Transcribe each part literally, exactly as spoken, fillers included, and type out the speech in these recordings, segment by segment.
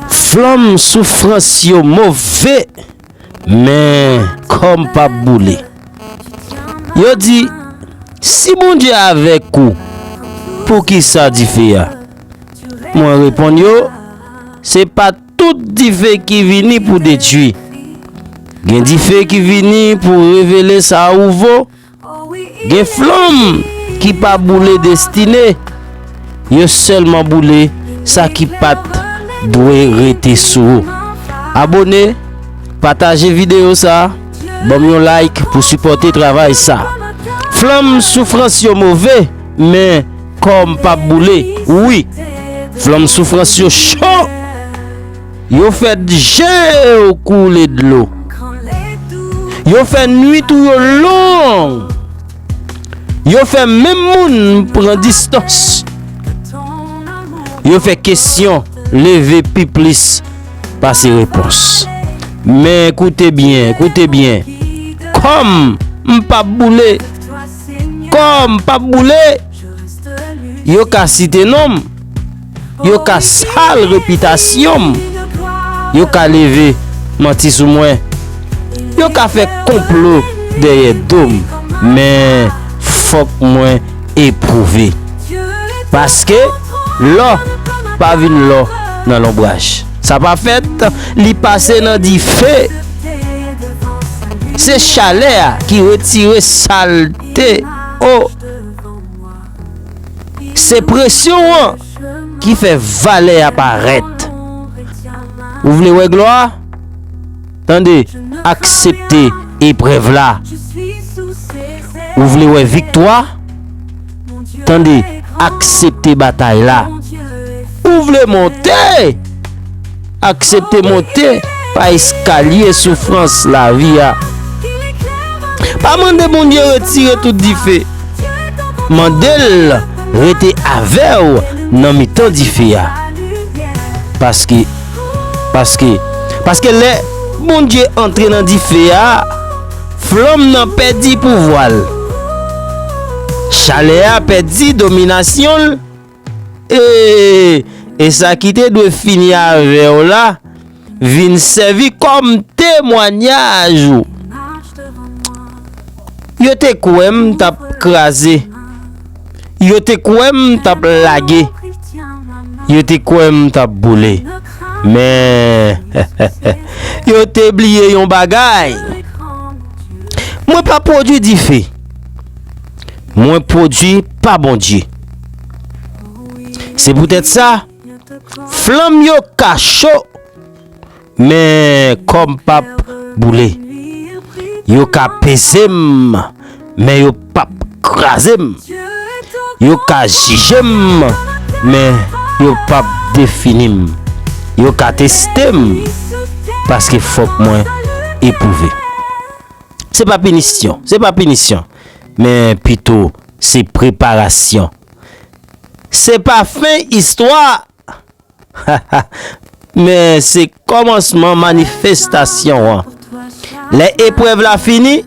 Flanm soufrans yo move, men kò m p ap boule. Yo di, si Bondye avèk ou, poukisa dife a? Mwen reponn yo, se pa tout dife ki vini pou detwi. Gen dife ki vini pou revele sa ou vo. Gen flanm ki pa boule destine, yo sèlman boule sa ki pa t dwe rete sou ou. Abone, pataje videyo sa, ban m yon like pou sipòte travay sa. Flanm soufrans yo move, men kò m p ap boule. Wi, flanm soufrans yo cho. Yo fè je w koule dlo. Yo fè nwit ou yo long. Yo fè menm moun pran distans. Yo fè kesyon leve pi plis pase repons. Men koute byen, koute byen. Kò m, m p ap boule. Kò m p ap boule. Yo ka site non m. Yo ka sal repitasyon m. Yo ka leve manti sou mwen. Yo ka fè konplo dèyè do m. Men fòk mwen epwouve. Paske lò pa vin lò nan lonbraj. Sa pa fèt, li pase nan dife. Se chalè a ki retire salte. O, se presyon an ki fè valè a parèt. Ou vle wè glwa? Tande, aksepte eprèv la. Ou vle wè viktwa? Tande, aksepte batay la. Ou vle monte? Aksepte monte pa eskalye soufrans lavi a. Pa mande Bondye retire tout dife. Mande l rete avè w nan mitan dife a. Paske, paske, paske lè Bondye antre nan dife a, flanm nan pèdi pouvwa l. Chalè a pèdi dominasyon l. E, e sa ki te dwe fini avè w la vin sèvi kòm temwanyaj ou. Yo te kwè m t ap kraze. Yo te kwè m t ap lage. Yo te kwè m t ap boule. Men, yo te bliye yon bagay. Mwen pa pwodui dife. Mwen pwodui pa Bondye. Se poutèt sa, flanm yo ka cho, men kò m p ap boule. Yo ka peze m, men yo p ap kraze m. Yo ka jije m, men yo p ap defini m. Yo ka teste m, paske fòk mwen epwouve. Se pa pinisyon, se pa pinisyon, men pito se preparasyon. Se pa fen istwa, men se kòmansman manifestasyon an. Lè eprèv la fini,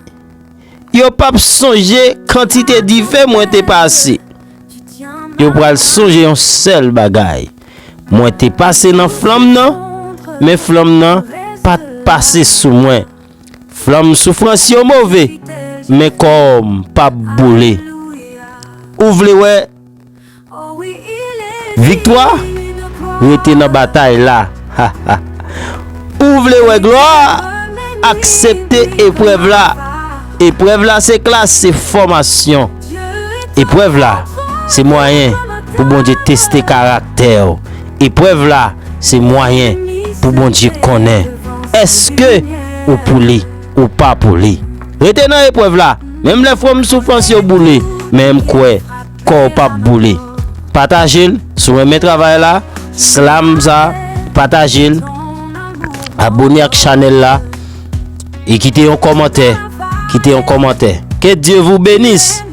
yo p ap sonje kantite dife mwen te pase. Yo pral sonje yon sèl bagay. Mwen te pase nan flanm nan, men flanm nan pa t pase sou mwen. Flanm soufrans yo move, men kò m p ap boule. Ou vle wè viktwa? Rete nan batay la. Ou vle wè glwa? Aksepte eprèv la. Eprèv la se klas, se fòmasyon. Eprèv la se mwayen pou Bondye teste karaktè w. Eprèv la se mwayen pou Bondye konnen èske ou pou li ou pa pou li. Rete nan eprèv la, menm lè flanm soufrans yo boule, men m kwè kò w p ap boule. Pataje l, si w renmen travay la, slam sa, pataje l, abone ak chanèl la, e kite yon kòmantè, kite yon kòmantè. Que Dieu vous bénisse.